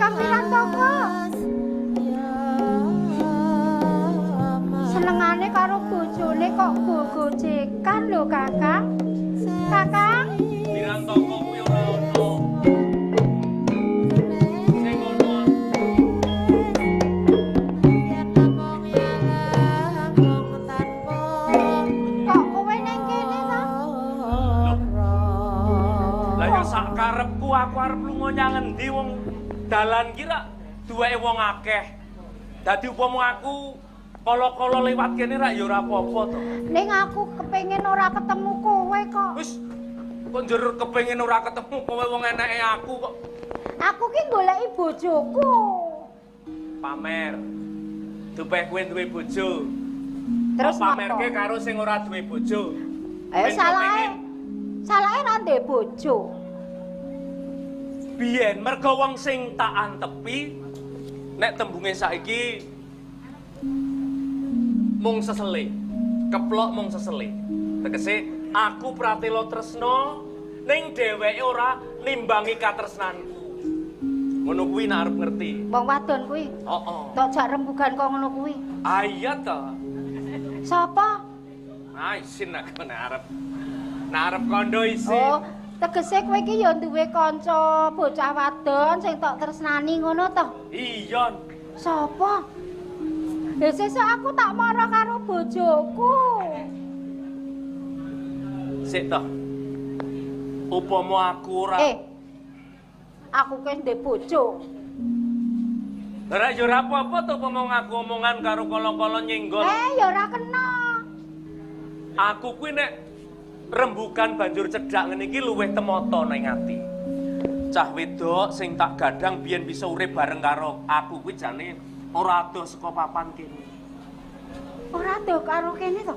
Kakang Wirantaka. Senengane karo bojone kok gogojekan lho, Kakang. Kakang, Wirantaka kuwi ora ono. Sing ono kok kowe ning kene ta? Lah ya sak karepku aku arep lunga nyang endi wong dalan ki rak duweke wong akeh. Dadi upama aku kala-kala lewat kene rak ya ora apa-apa to. Ning aku kepengin ora ketemu kowe kok. Wis kok njur kepengin ora ketemu kowe wong eneke aku kok Aku ki goleki bojoku. pamer. Dupeh kowe duwe bojo. Terus Kok pamerke ngapa? karo sing ora duwe bojo. Eh Ben salahe. kepengin. Salahe ra ndek bojo. Biyen mergo wong sing tak antepi nek tembunge saiki mung sesele. Keplok mung sesele. Tegese aku pratela tresna ning dheweke ora nimbangi katresnanku. Ngono kuwi nek arep ngerti. Wong wadon kuwi. Heeh. Tok jak rembugan kok ngono kuwi. Ah iya to. Sapa? Ah isin aku nek arep. Nek arep kandha isin. Oh, tegese kowe iki ya duwe kanca bocah wadon sing tok tresnani ngono to? Iya. Sapa? Ya sesuk aku tak mara karo bojoku. Sik to. Upama aku ora Aku ki ndek bojo. Ora ya ora apa-apa to upama ngaku omongan karo kala-kala nyenggol. Ya ora kena. Aku kuwi nek rembukan banjur cedhak ngene iki luwih temoto ning ati. Cah wedok sing tak gadang biyen bisa urip bareng karo aku kuwi jane ora adoh saka papan kene. Ora adoh karo kene to.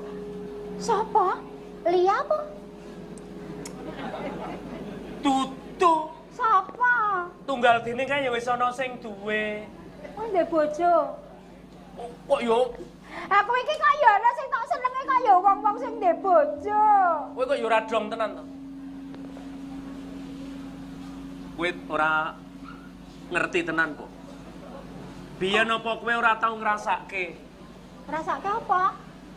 Sapa? Lia apa? Tutu. Sapa? Tunggal dene kae ya wis ana sing duwe. Oh, ndek bojo. Kok yo Aku iki kok ya ana sing tak senenge kok ya wong-wong sing ndek bojo. kowe kok yo ora dong tenan to? Kowe ora ngerti tenan kok. Biyen apa kowe ora tau ngrasake? Ngrasake apa?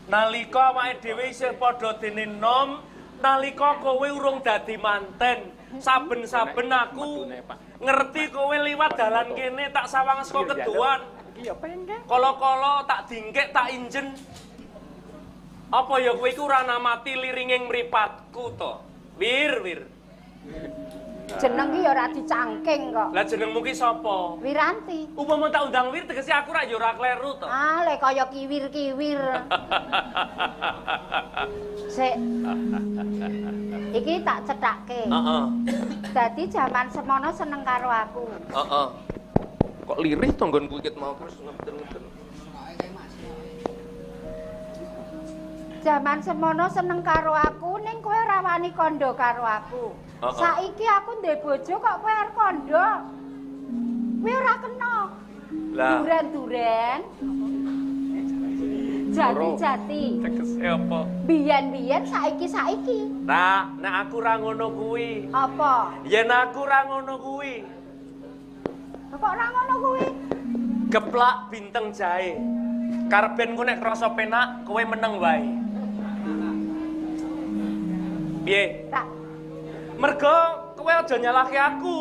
Nalika awake dhewe isih padha dene nom, nalika kowe urung dadi manten, saben-saben aku ngerti kowe liwat dalan kene tak sawang saka keduan. Kala-kala tak dingkek tak injen. Apa ya kowe iku ora namati liringing mripatku to? Wir, wir. Jeneng ki ya ora dicangking kok. Lah jenengmu ki sapa? Wiranti. Upama tak undang Wir tegese aku rak ya ora kleru to. Ah, lek kaya kiwir-kiwir. Sik. Iki tak cethake. Heeh. Dadi jaman semono seneng karo aku. Heeh. Kok lirih to nggonku iki mau terus ngeten-ngeten. Jaman semono seneng karo aku ning kowe ora wani kandha karo aku. Heeh. Saiki aku ndek bojo kok kowe arep kandha. Kowe ora kena. Lah, Duren-duren. Jati-jati. tegese apa? Biyen-biyen saiki-saiki. Nah, nek aku ora ngono kuwi. Apa? Yen aku ora ngono kuwi, Kok ora ngono kuwi? geplak binteng jahe. Karben ku nek krasa penak, kowe meneng wae. Piye? Tak Mergo kowe aja nyalahke aku.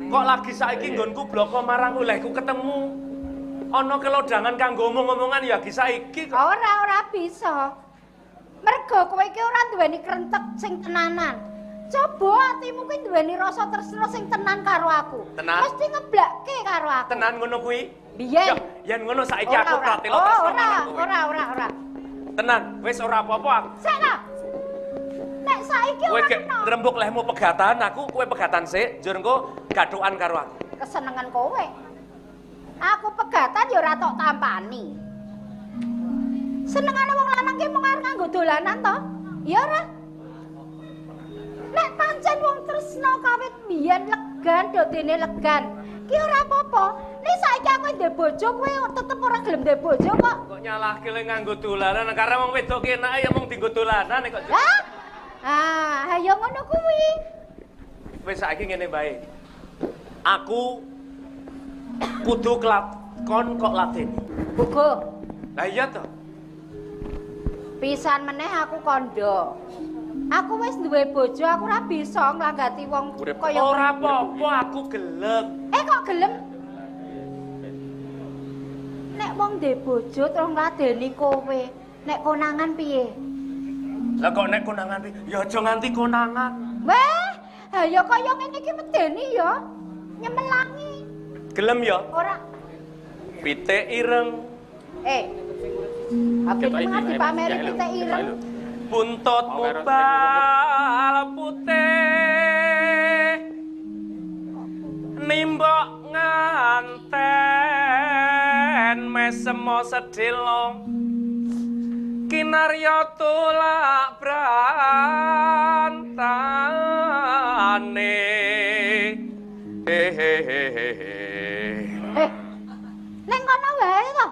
Kok lagi saiki nggonku bloko marang olehku ketemu. Ana kelodhangan kanggo omong-omongan ya lagi saiki kok. Ora ora bisa. Mergo kowe iki ora duweni krentek sing tenanan. Coba atimu kuwi duweni rasa tresna sing tenan karo aku. Tenan? Mesti ngeblakke karo aku. Tenan ngono kuwi? Biyen. Ya, yen ngono saiki Ora, aku ora. pratela Oh, tresna ora, marang kowe. ora, ora, ora. Tenan, wis ora apa-apa aku. Sik ta. Nek saiki Kowe ora gek kena. ngrembug lehmu pegatan aku, kowe pegatan sik, njur engko gathukan karo aku. Kesenengan kowe. Aku pegatan ya ora tok tampani. Senengane wong lanang ki mung arep nganggo dolanan to? Ya ora? Nek pancen wong tresna kawit biyen legan dodene legan, ki ora apa-apa. Nek saiki aku ndek bojo kowe tetep ora gelem ndek bojo kok. Kok nyalahke le nganggo dolanan karena wong wedok ki enake ya mung dienggo dolanan kok. Hah? Ah, ayo ngono kuwi. Wis saiki ngene bae. Aku Kudu kelakon kok ladeni. Uga. Lah iya to. Pisan meneh aku kandha. Aku wis duwe bojo, aku ora bisa nglanggati wong kaya ora apa-apa, aku gelem. Eh kok gelem? Nek wong ndek bojo terus ngladeni kowe, nek konangan piye? Lah kok nek konangan piye? Ya aja nganti konangan. Weh, ha ya kaya ngene iki medeni ya. Nyemelangi. Gelem ya? Ora. Pitik ireng. Eh. Aku iki dipameri pitik ireng. Buntutmu bal putih. Nimbok nganten mesemo sedhela. Kinarya tulak brantane. Hehehe. Eh. Ning kono wae to?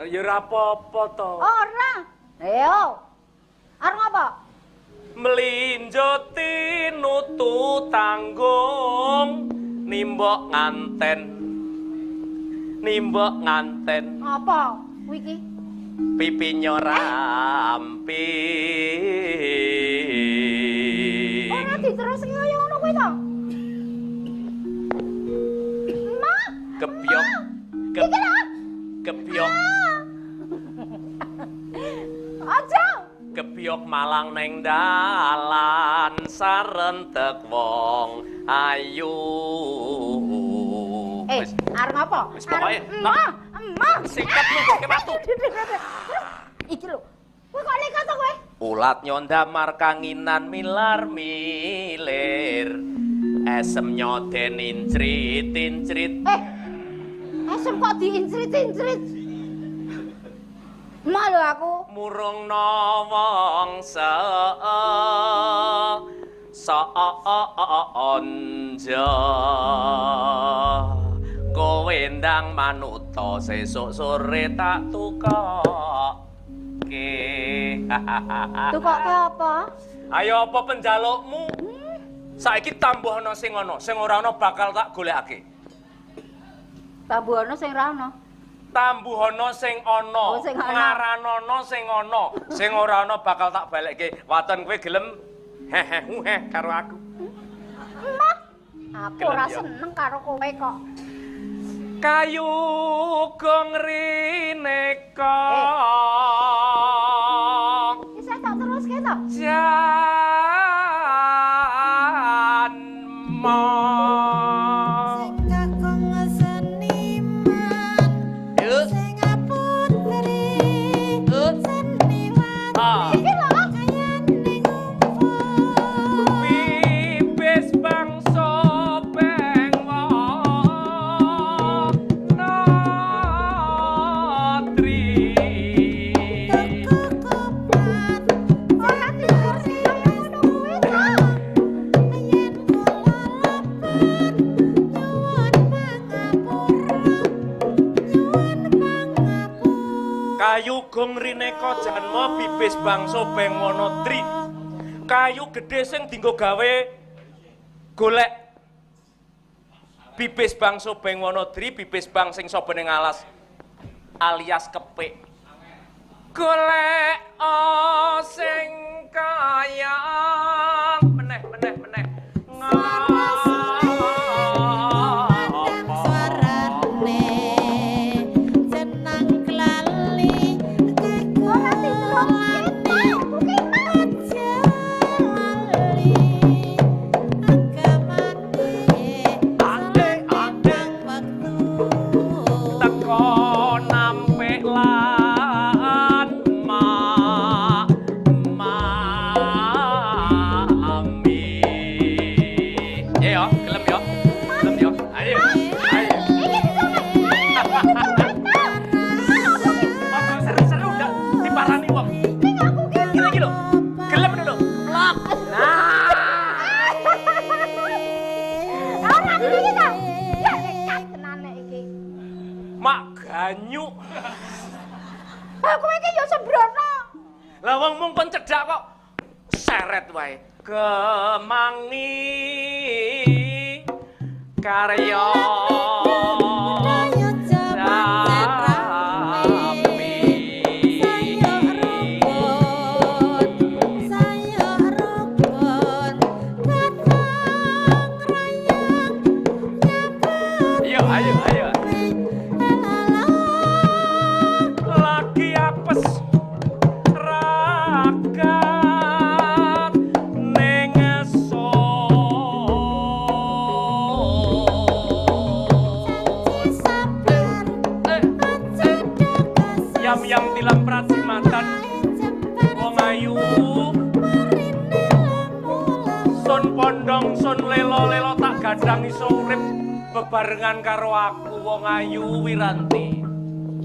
Ya ora apa-apa to. Ora. Ayo. Arep ngapa? Mlinjo tinutu tanggung nimbok nganten. Nimbok nganten. Apa kuwi iki? Pipinya ramping. Ora diteruske kaya ngono kuwi to? Ma. Kebyok. Kebyok. Aja. Kebyok malang neng dalan sarentek wong ayu. Eh, arep apa? Wis pokoke. Emah, emah. Sikat lu ke watu. Iki lho. Kowe kok nekat to kowe? Ulat nyondamar kanginan milar milir. Esem nyoden incrit-incrit. Eh. Esem kok diincrit-incrit? Malu aku. Murungno wong seonjo. Kowe ndang manuta sesuk sore tak tukokke. Tukokke apa? Ayo apa penjalukmu? Saiki tambuh ana sing ana, sing ora ana bakal tak golekake. Tambuh ana sing ora ana. Tambuh ana sing ana, ngaranana sing ana, sing ora ana bakal tak balekke. Waton kowe gelem heheh heh karo aku. Emah, aku ora seneng karo kowe kok. Kayu gong rineka. Isih tak teruske to? Janma. Sing kakung seniman, sing putri seniwati kayane ngumpul. Bibis bangsa Kayu gong rineka janma bibis bangsa Bengwana Tri. Kayu gedhe sing dienggo gawe golek bibis bangsa Bengwana Tri, bibis bang sing saba ning alas alias kepik. Golek sing kaya meneh meneh meneh. Ganyuk. Lah kowe iki ya sembrono. Lah wong mung kon cedhak kok seret wae. Kemangi karya. ingsun lelo-lelo tak gadang iso urip bebarengan karo aku wong ayu Wiranti.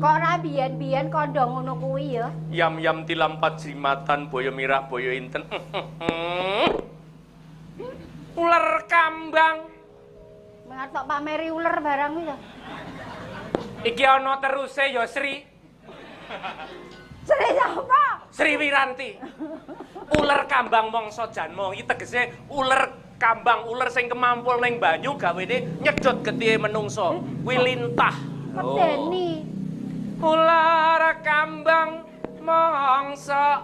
Kok ora biyen-biyen kandha ngono kuwi ya? Yam-yam tilampat jimatan boyo mirah boyo inten. Uler kambang. Mengatok pameri uler barang kuwi to. Iki ana teruse ya Sri. Sri sapa? Sri Wiranti. Uler kambang mangsa janma iki tegese uler kambang, uler sing kemampul ning banyu gawene nyedot getihe menungsa. Kuwi lintah. Medeni. Ular kambang mangsa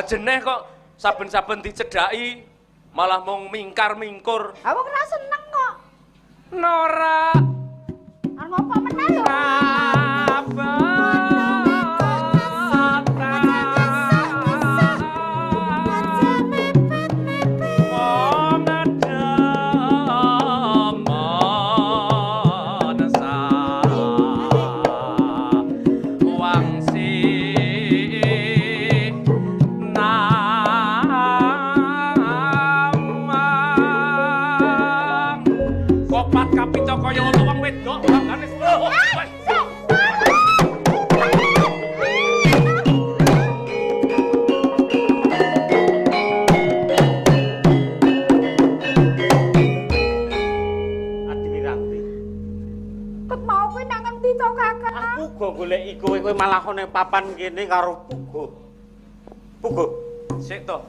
jeneh kok saben-saben dicedhaki malah mung mingkar-mingkur. Aku ora seneng kok. Nora. Arep ngopo meneh lho? Goleki kowe, kowe malah ana papan kene karo Pugo. Pugo. Sik to.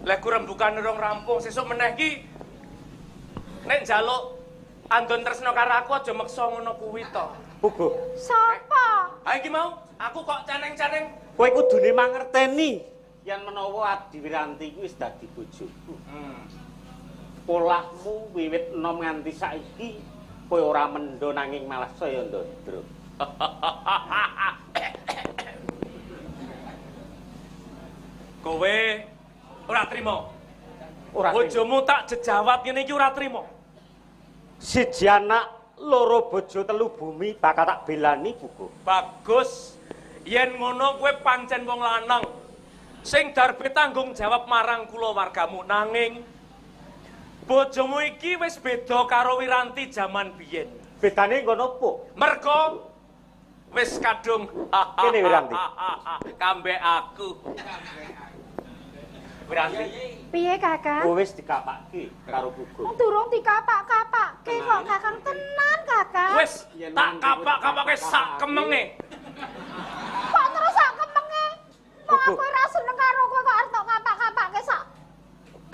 Lek ku rembugane rong rampung, sesuk meneh iki nek njaluk andon tresno karo aku aja meksa ngono kuwi to. Pugo. Sapa? Ha iki mau, aku kok caneng-caneng. Kowe kudune mangerteni yen menawa Adi Wiranti kuwi wis dadi bojoku. Polahmu wiwit enom nganti saiki kowe ora mendho nanging malah saya ndodro. Kowe ora trimo. Ora. Bojomu tak jejawat ngene iki ora trimo. Siji anak, loro bojo, telu bumi bakal tak belani Pugo. Bagus. Yen ngono kowe pancen wong lanang sing darbe tanggung jawab marang kulawargamu, nanging bojomu iki wis beda karo Wiranti jaman biyen. Bedane ngono apa? Mergo wis kadung kene Wiranti. Kambek aku. Wiranti. Piye Kakang? Kowe wis dikapake karo Pugo. Durung dikapak-kapake kok Kakang, tenan Kakang. Wis tak kapak-kapake sak kemenge. Kok terus sak kemenge? Kok aku ora seneng karo kowe kok arep tok kapak-kapake sak.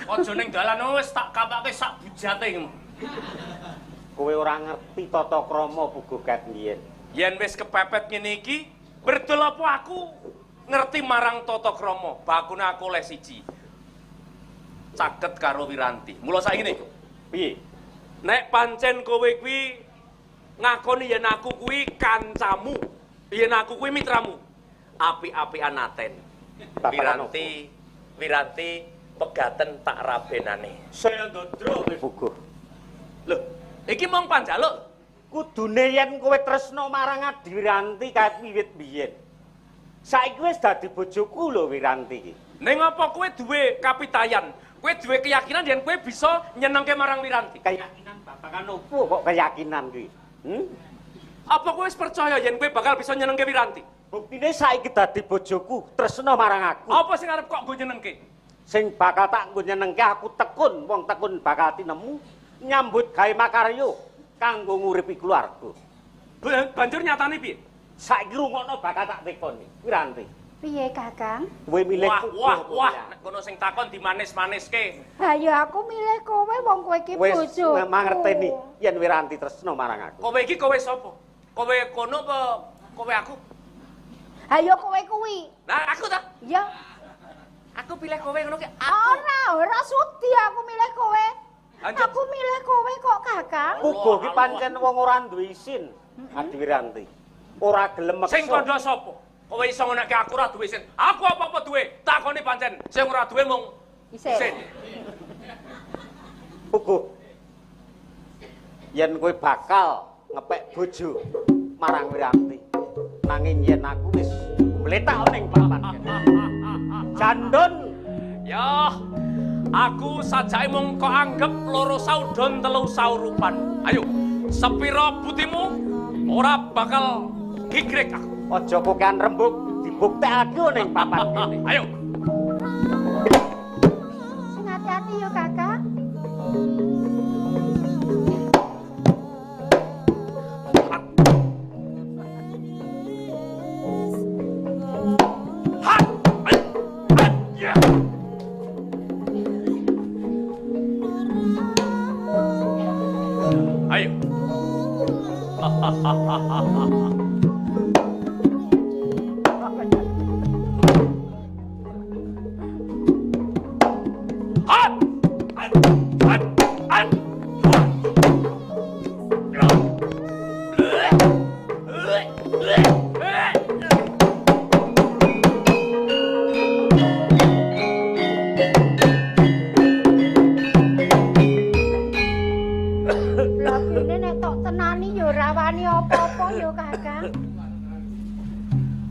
Aja ning dalan wis tak kapake sak bujate iki. Kowe ora ngerti tata krama Pugo ket biyen. Yen wis kepepet ngene iki, berdol apa aku ngerti marang tata krama, bakune aku oleh siji. Caket karo Wiranti. Mula saiki ngene. Piye? Nek pancen kowe kuwi ngakoni yen aku kuwi kancamu, yen aku kuwi mitramu, apik-apikan aten. Wiranti, Wiranti pegaten tak rabenane. Saya ndodro kowe Pugo. Lho, iki mung panjaluk. Kudune yen kowe tresno marang Adi Wiranti kait wiwit biyen. Saiki wis dadi bojoku lho Wiranti iki. Ning apa kowe duwe kapitayan? Kowe duwe keyakinan yen kowe bisa nyenengke marang Wiranti? Keyakinan babagan opo kok keyakinan kuwi? Apa kowe wis percaya yen kowe bakal bisa nyenengke Wiranti? Buktine saiki dadi bojoku, tresno marang aku. Apa sing arep kok nggo nyenengke? Sing bakal tak nggo nyenengke aku tekun, wong tekun bakal tinemu nyambut gawe makaryo kanggo nguripi keluarga. Banjur nyatane piye? Saiki rungokno bakal tak tekoni. Wiranti. Piye, Kakang? Kowe milih Wah, wah, wah, nek kono sing takon dimanis-maniske. Ha ya aku milih kowe wong kowe iki bojoku. Wis mangerteni yen Wiranti tresno marang aku. Kowe iki kowe sapa? Kowe kono apa kowe aku? Ha ya kowe kuwi. Lah aku ta? Ya. Aku pilih kowe ngono ki. Ora, ora sudi aku milih kowe. Aku milih kowe kok, Kakang. Puguh ki pancen wong ora duwe isin, Adi Wiranti. Ora gelem meksa. Sing kandha sapa? Kowe iso ngonekke aku ora duwe isin. Aku apa-apa duwe, takoni pancen sing ora duwe mung isin. Puguh. Yen kowe bakal ngepek bojo marang Wiranti, nanging yen aku wis mletak ning papan kene. Jandun. Ya, aku sajake mung kok anggep loro saudon telu saurupan. Ayo, sepira butimu ora bakal gigrek aku. Aja kokean rembug, dibuktekake ning papan kene. Ayo. Sing hati-hati yo, Kakak. Ayo.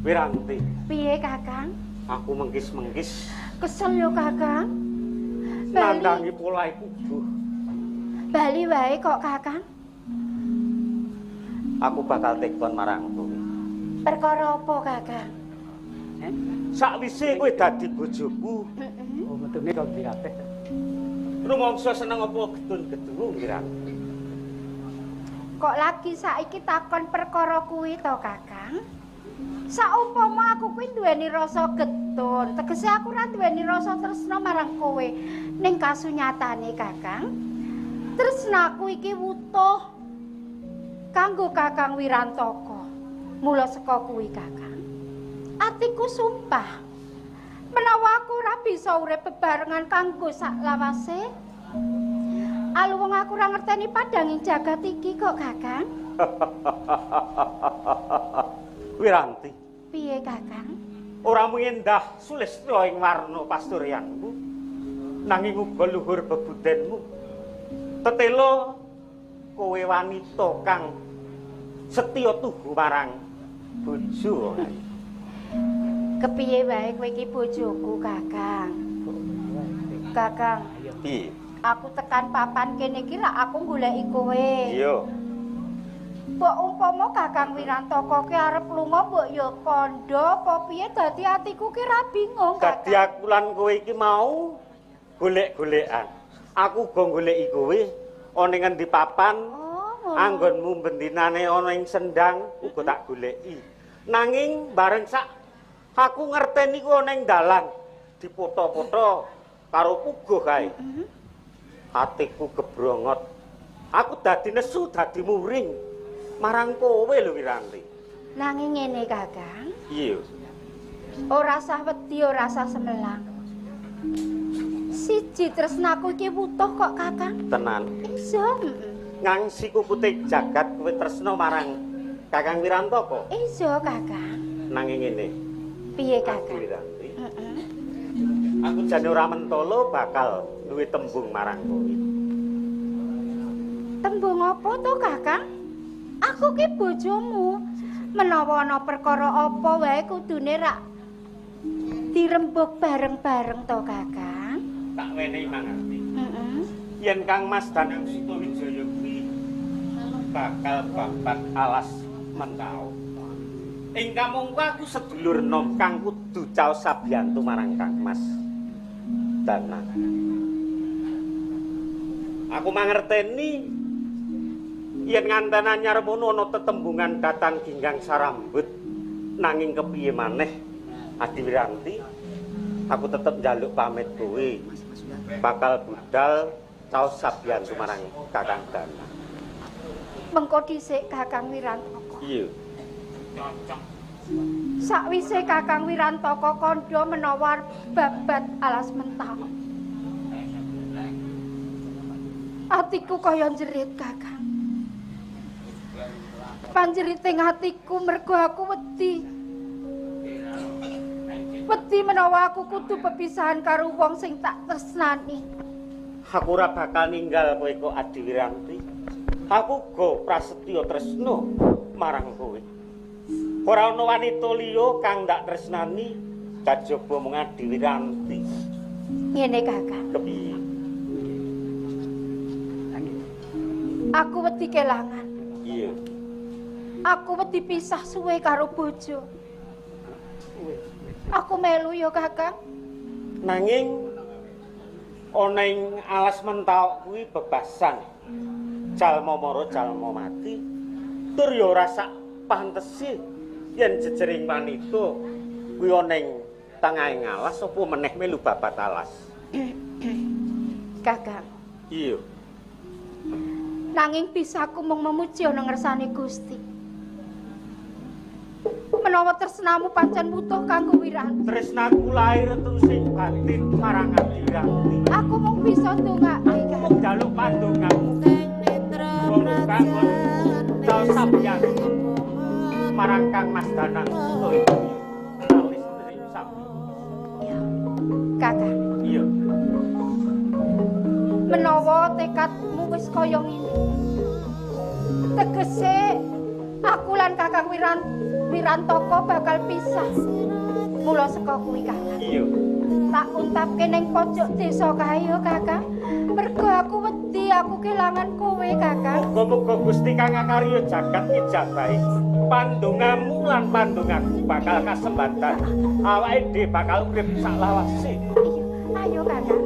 Wiranti. Piye, Kakang? Aku menggis-menggis. Kesel yo, Kakang. Nandangi polahe kudu. Bali wae kok, Kakang. Aku bakal tekon marang kowe. Perkara apa, Kakang? Sakwise kowe dadi bojoku. Oh, metune kok ndi kabeh. Rumangsa seneng apa getun-getun, Wiranti? Kok lagi saiki takon perkara kuwi to, Kakang? Saumpama aku kuwi duweni rasa getun, tegese aku ora duweni rasa tresna marang kowe. Ning kasunyatane, Kakang, tresnaku iki wutuh kanggo Kakang Wirantaka. Mula saka kuwi, Kakang, atiku sumpah menawa aku ora bisa urip bebarengan kanggo saklawase. Aluwung aku ora ngerteni padanging jagat iki kok, Kakang. Wiranti. Piye, Kakang? Ora mung endah sulistya ing warna pasturyanmu, nanging uga luhur bebudenmu. Tetela kowe wanita kang setya tuhu marang bojo. Kepiye wae kowe iki bojoku, Kakang? Kakang. Piye? Aku tekan papan kene iki rak aku goleki kowe. Iya. Mbok umpama Kakang Wirantaka ki arep lunga mbok ya kandha apa piye dadi atiku ki ra bingung, Kakang. Dadi aku lan kowe iki mau golek-golekan. Aku uga goleki kowe ana ing ngendi papan. Oh, anggonmu bendinane ana ing sendang uga tak goleki. Nanging bareng sak aku ngerteni ku ana ing dalan dipoto-poto karo puguh kae. Atiku gebrongot. Aku dadi nesu, dadi muring marang kowe lho, Wiranti. Nanging ngene, Kakang. Iya. Ora sah wedi, ora sah semelang. Siji tresnaku iki wutuh kok, Kakang. Tenan. Iya. Ngangsi kukute jagat kowe tresna marang Kakang Wirantaka. Iya, Kakang. Nanging ngene. Piye, Kakang? Wiranti. Aku jane ora mentolo bakal duwe tembung marang kowe. Tembung apa to, Kakang? Aku ki bojomu. Menawa ana perkara apa wae kudune rak dirembug bareng-bareng to, Kakang. Tak wenehi mangerti. Yen Kang Mas Danang Sutawijaya kuwi bakal babat alas mentau. Ing kamangka aku sedulur nom kang kudu caos sabiyantu marang Kang Mas Danang. Aku mangerteni Yen nganten anyar mono ana tetembungan datang ginggang sarambut. Nanging kepiye maneh Adi Wiranti, aku tetep njaluk pamit kowe. Bakal budal caos sabiyantu marang Kakang Danang. Mengko dhisik Kakang Wirantaka. Iya. Sakwise Kakang Wirantaka kandha menawa babat alas mentah. Atiku kaya jerit Kakang. Panjeriting atiku mergo aku wedi. Wedi menawa aku kudu pepisahan karo wong sing tak tresnani. Aku ora bakal ninggal kowe kok Adi Wiranti. Aku uga prasetya tresna marang kowe. Ora ana wanita liya kang tak tresnani kajaba mung Adi Wiranti. Ngene Kakang. Kepiye? Aku wedi kelangan. Iya. Aku wedi pisah suwe karo bojo. Aku melu ya Kakang. Nanging ana ing alas mentaok kuwi bebasan. Jalma mara jalma mati. Tur ya ora sak pantese yen jejering wanita kuwi ana ing tengahing alas apa meneh melu babat alas. Kakang. Iya. Nanging bisa aku mung memuji ana ngersane Gusti. Menawa tresnamu pancen wutuh kanggo Wiranti. Tresnaku lair terusing batin marang Adi Wiranti. Aku mung bisa ndongake. Aku mung njaluk pandongamu. Kanggo sabiyantu marang Kang Mas Danang. Ya. Kakang. Iya. Menawa tekadmu wis kaya ngene. Tegese aku lan Kakang Wirantaka bakal pisah. Mula saka kuwi Kakang. Iya. Tak untapke ning pojok desa kae ya Kakang. Mergo aku wedi aku kelangan kowe Kakang. Muga-muga Gusti kang akarya jagat ijabahi. Pandongamu lan pandongaku bakal kasembatan. Awake dhewe bakal urip saklawase. Iya, ayo Kakang.